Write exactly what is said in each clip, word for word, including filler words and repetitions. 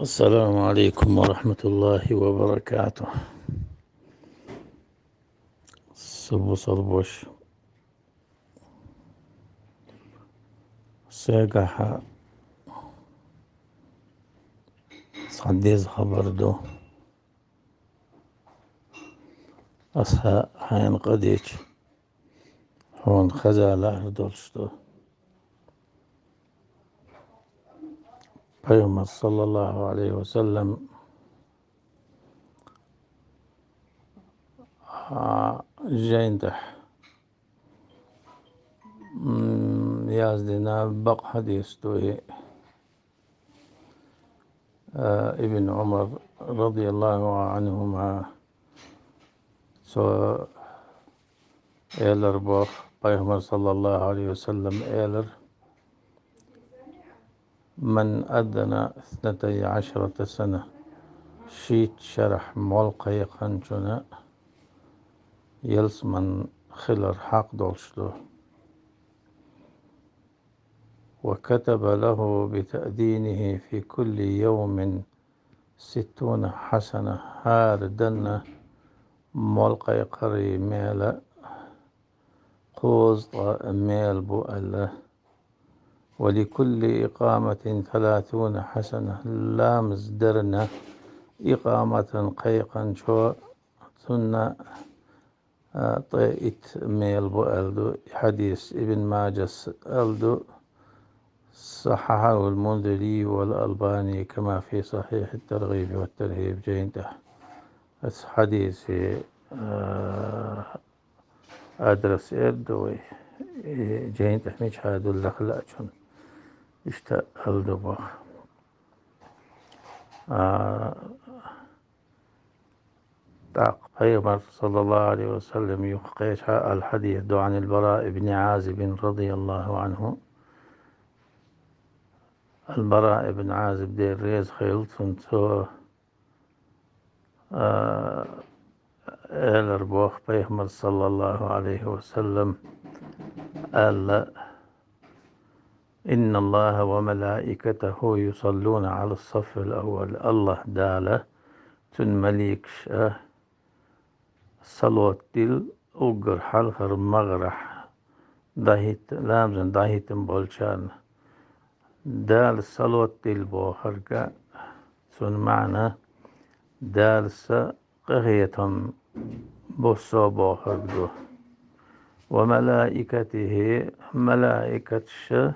السلام عليكم ورحمة الله وبركاته. Са бусалба воша, сагахьа цхьа деза хабар ду. Аса хьайна къадеча, хьона хаза лаьрхӀа долуш ду. Пайхамар, саллаллаху Ӏалайхи ва саллам, а, жайна тӀехь, м, яздина бакъ хьадис ду и. А, Ибн Ӏумар, радияллаху Ӏанхума, цо элар боху, Пайхамар, саллаллаху Ӏалайхи ва саллам, элар: «Ман аддана иснатай Ӏашарата сана», шийтта шарахь молла кхайкхинчунна ялсамани хилар хьакъ долуш ду. «Ва катаба лаху би таъдинихи фи кулли явмин ситтуна хьасана», хӀара денна молла кхайкхаран мел кхузткъа мел бу аьлла. «Ва ли кулли икъаматин саласуна хьасана», ламаз дарна икъаматан кхайкхинчо, цунна а, ткъе итт мел бу аьлла ду. И хьадис Ибн Маджас аьлла ду, «Саххьахьахул Мунзири вал Албани кама фи Сахьихьит Таргъиби ват Тархьиб» жайна тӀехь. Аса хьадисе, а, адрес эр ду вай, и жайна тӀехь мичахь ду лаха лаьачунна. Иштта аьлла ду боху. А, ТӀаккха Пайхамар, саллаллаху Ӏалайхи ва саллам, юха кхечахьа алхьадис ду Ӏанил Бараъ ибн Ӏазибин, радияллаху Ӏанху. Ал-Бараъ ибн Ӏазиб, Дела реза хуьлда цунна, цо, а, элар боху, Пайхамар, саллаллаху Ӏалайхи ва саллам, аьлла: «Инналлаха ва малаикатаху юсаллуна Ӏалас саффил аввал». АллахӀ Дала, цуьнан маликаш а салот дилла уггар хьалхара магӀарахь дӀахӀитта-, ламазан дӀахӀиттина болчарна. Дала салот дилла бохург а, цуьнан маьӀна, Дала са къинхетам бу со бохург ду. «Ва малаикатихи», малаикаташа,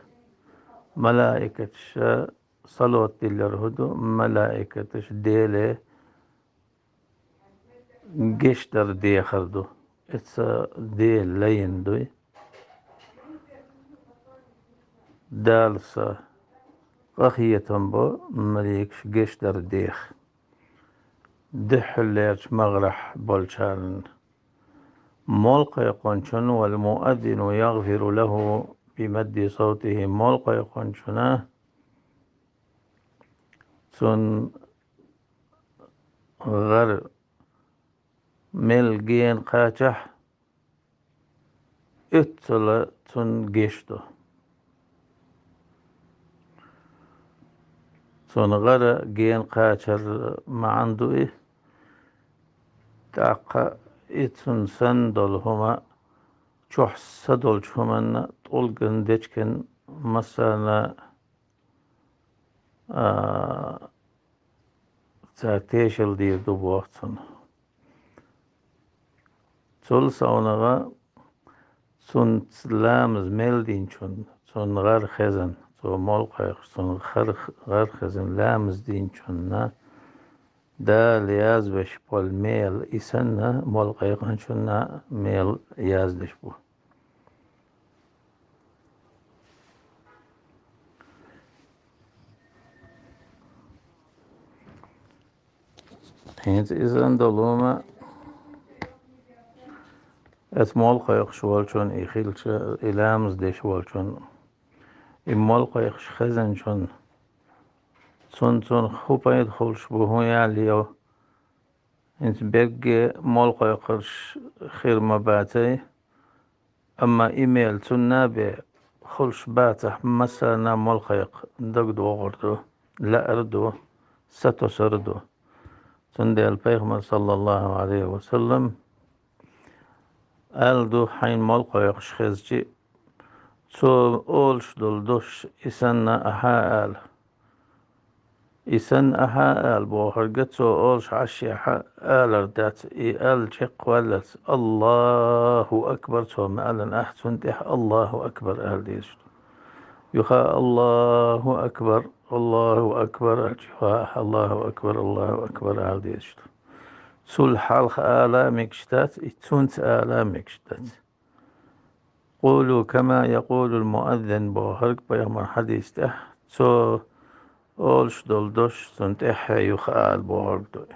малаикаташа салот диллар хӀун ду? Малаикаташ Деле гечдар дехар ду. Эца Дела лайна дуй. Дала са къахетам бо маликаш гечдар деха. Дуьххьарлерчу магӀарахь болчарна. Молла кхайкхинчун, «вал муаддину ягъфиру лаху би мадди савтихи», молла кхайкхинчунна цунна гӀар мел гена кхачахь, оццула цунна геч до. Цунна гӀара гена кхачар маьӀна ду и. ТӀаккха и цунна санна долу хӀума чохь са долчу хӀуманна тӀулган дечкен массарна а, цара тешалла дийр ду боху цунна. Цул совнагӀа цунца ламаз мел динчунна, цунна гӀар хезна, цо молла кхайкхаш, цунна гӀар, гӀар хезна ламаз динчунна, Дала язвеш болу мел и санна, молла кхайкхинчунна мел яздеш бу. ХӀинца иза долу ма, эца молла кхайкхаш волчун, и хилча, и ламаз деш волчун, и молла кхайкхаш хезначун, цунна, цунна хӀун пайда хуьлуш бу, хӀун ял йо? ХӀинца берриге молла кхайкхарш хир ма бацай, амма и мел цунна бен хуьлуш бацахь, массарна молла кхайкха дагадогӀур ду, лаьар ду, сатосар ду. Цундела Пайхамар, саллаллаху Ӏалайхи ва саллам, аьлла ду, хьайна мел кхойкхуш хезчи, цо олуш долу дош и санна ахьа а ала. И санна ахьа а ала бохург, цо олуш Ӏаш яхьа алар дац, и аьлла чекхваьллалц, «Аллаху акбар», цо ма-аллана, ахь цунна тӀехь «Аллаху акбар» ала дезаш ду. Юха «Аллаху акбар, Аллаху акбар» аьлча, юха «Аллаху акбар, Аллаху акбар» ала дезаш ду. Цул хьалха ала а мегаш дац, и цунца ала а мегаш дац. «Къулу кама якъулул муаззин», бохург Пайхамар хьадис тӀехь, цо олуш долу дош цунна тӀехь юха ала бохург ду.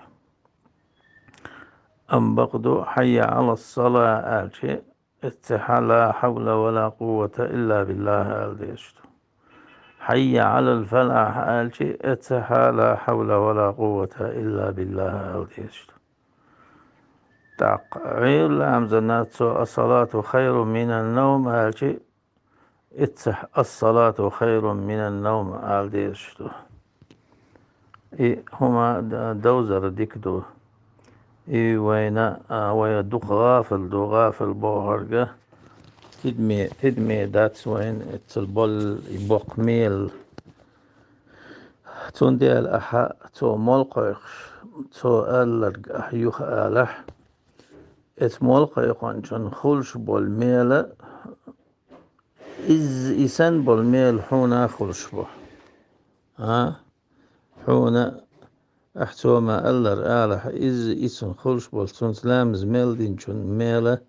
Амма бакъду, «Хьайя Ӏалас-сала» аьлча, эццахьа «Ла хьавла ва ла къуввата илла биллахӀ» ала дезаш ду. «Хьайя Ӏалал-фалахь» аьлча, эццахьа «Ла хьавла ва ла къуввата илла биллахӀ» ала дезаш ду. ТӀаккха Ӏуьйру ламазана цо «Ас-салату хайрун минан-навм» аьлча, эццахь «Ас-салату хайрун минан-навм» ала дезаш ду. И хӀума д-, довзар дика ду. И вайна, а, вай дукха гӀафал ду, гӀафал бохург тидаме, тидаме дац вайна эццал болу и боккха мел. Цундела ахьа цо мел кхойкхуш, цо аьлларг ахьа юха алахь, эцу мел кхойкхунчун хуьлуш болу мела, изза и санна болу мела хьуна а хуьлуш бу. А? Хьуна ахьа цо ма-аллара алахь, изза и цунна хуьлуш болу, цунца ламаз мел динчун мела,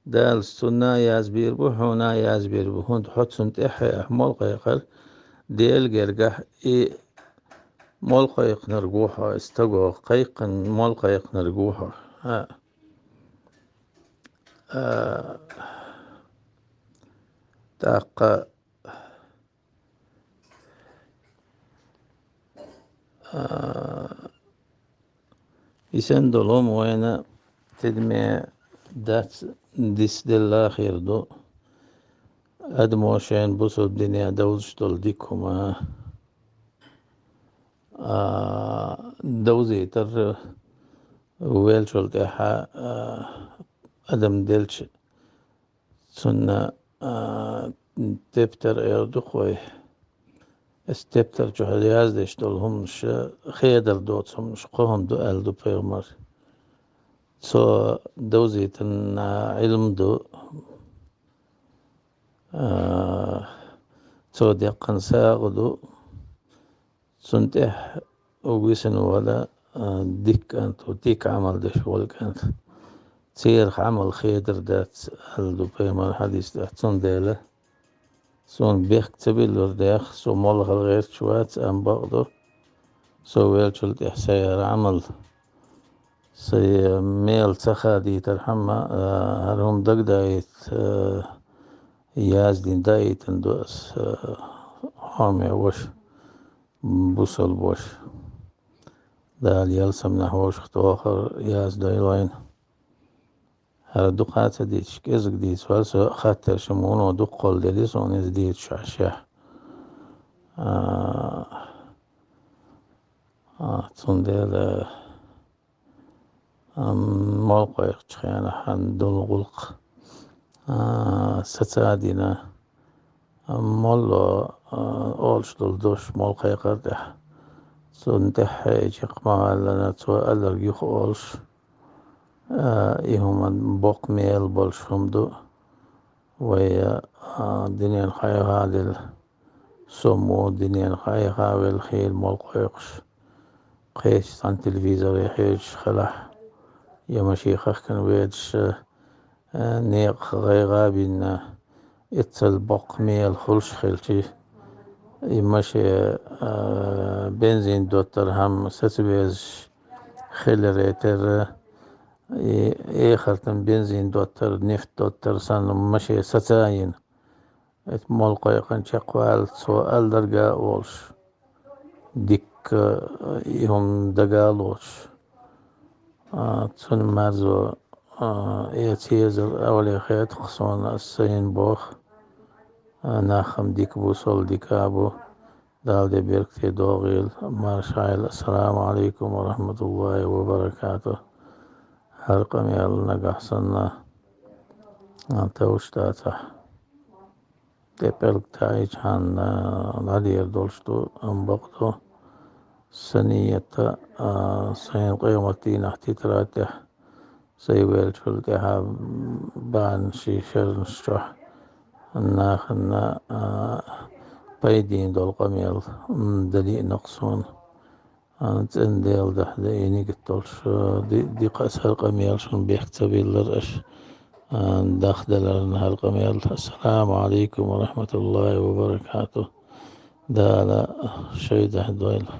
Далас цунна а язбийр бу, хьуна а язбийр бу, хӀунда хьо цунна тӀаьхье ахьа мел кхайкхар, Делан гергахь и мел кхайкхинарг ву хьо, и стаго кхайкхина мел кхайкхинарг ву хьо. А, а, тӀаккха, а, и санна долу хӀума вайна тидаме дац, дицделла хир ду. Адамо шайна бусалба дине довзуш долу дика хӀума, а, довзийтар веллачул тӀаьхьа, а, адам делча, цунна, а, тептар эр ду-кх вай. Эс тептар чохь яздеш долу хӀуманаш, хедар доцу хӀуманаш кхо хӀума ду аьлла ду пайхамар. Цо довзийтина Ӏилма ду, а, цо деккхина сагӀа ду, цунна тӀехь висина вала, а, дика кӀант ву, дика Ӏамал деш волу кӀант. Церах Ӏамал хедар дац аьлла ду пайхамар хьадис тӀехь, цундела суна бехк ца биллур дех, со молла хила гӀерташ вац, амма бакъ ду, со веллачул тӀехь сайн хӀара Ӏамал, сайн мела ца хадийтархьама, а, хӀара хӀума дагадаийта, а, яздина даийтина ду ас, а, хьоме ваша, бусалба ваша. Дала ялсаманехь вовшах тохар яздойла вайна. ХӀара дукха ца дийцича, кӀезиг дийца вара со, хаттарш-м вуно дуккха дели суна иза дийцачохь. А, а, цундела, а, молла кхойкхучу хенахь долу гӀуллакх, а, саца а дина, а, молло, а, олуш долу дош молла кхайкхар тӀехь. Цунна тӀаьхьа и чекх ма-аллана, цо аьлларг юха олуш, а, и хӀума боккха мел болуш хӀума ду. Вай, а, динен хьайха а делла, со мо динен хьайха а велла хила молла кхойкхуш, кхечу цхьана телевизоре хьежаш хилахь, я машен хахкана ведаш, а, некъах гӀайгӀа а бина, эццал боккха мел хуьлуш хилчи, и машен, а, бензин доттархьама саца безаш хиларе терра, и эхартан бензин доттар, нефть доттар санна машен саца а йина, эта молла кхойкхина чекхваьлла, цо аьлларг а олуш, дикка, а, и хӀума дага а лоцуш. А, цунна марзо, а, эца езар а вале хетахь суна, ас сайна боху, а, нах-м дика бу, сол дика а бу. Дала де беркате догӀийла, марша Ӏойла. Ассаламу Ӏалайкум ва рахьматуллахӀи ва баракатухӀ. ХӀара къамел нагахь санна, а, товш дацахь, тӀе пӀелг таӀийча хьанна, а, дӀадер долуш ду, амма бакъду, са нийят а, а, сайна къематдийнахь тетрадь тӀехь, сайн веллачул тӀаьхьа бахьана шен шернаш чохь нахана, а, пайдина долу къамел, м, дан диъна-кх суна. А, цӀена Дела дуьхьа дан и нигат долуш, а, ди-, дикха аса хӀара къамел шуна бехк ца биллара аша, а, дахдаларна хӀара къамел. Ассаламу Ӏалайкум ва рахьматуллахӀи ва баракатухӀ. Дала шайн дуьхьа дойла.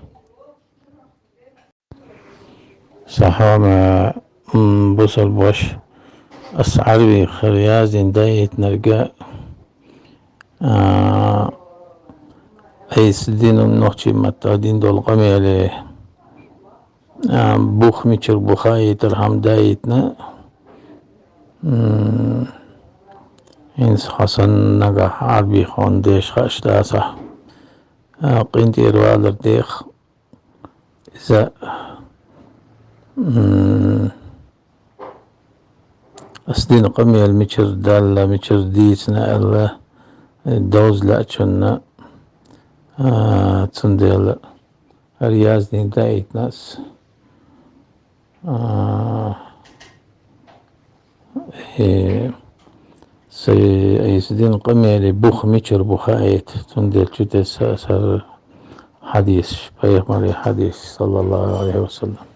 Сан хьоме, м, бусалба ваша, ас Ӏарбих хӀара яздина даийтинарг, а, айса дина нохчийн маттахь дина долу къамеле, а, бух мичара бу хаийтархьама даийтина, м, хӀинца хьо санна нагахь Ӏарбих хьуна деша хууш дацахь, а, къинтӀера валар деха. Иза, м, ас дина къамел мичара даьлла, мичара дийцина аьлла, довза лаьачунна, а, цундела хӀара яздина даийтина ас. А, э, сайн айса дина къамеле бух мичара бу хаийта, цундела чу тесна аса хӀара хьадисаш, пайхамаран хьадисаш, саллаллахӀу Ӏалайхи ва саллам.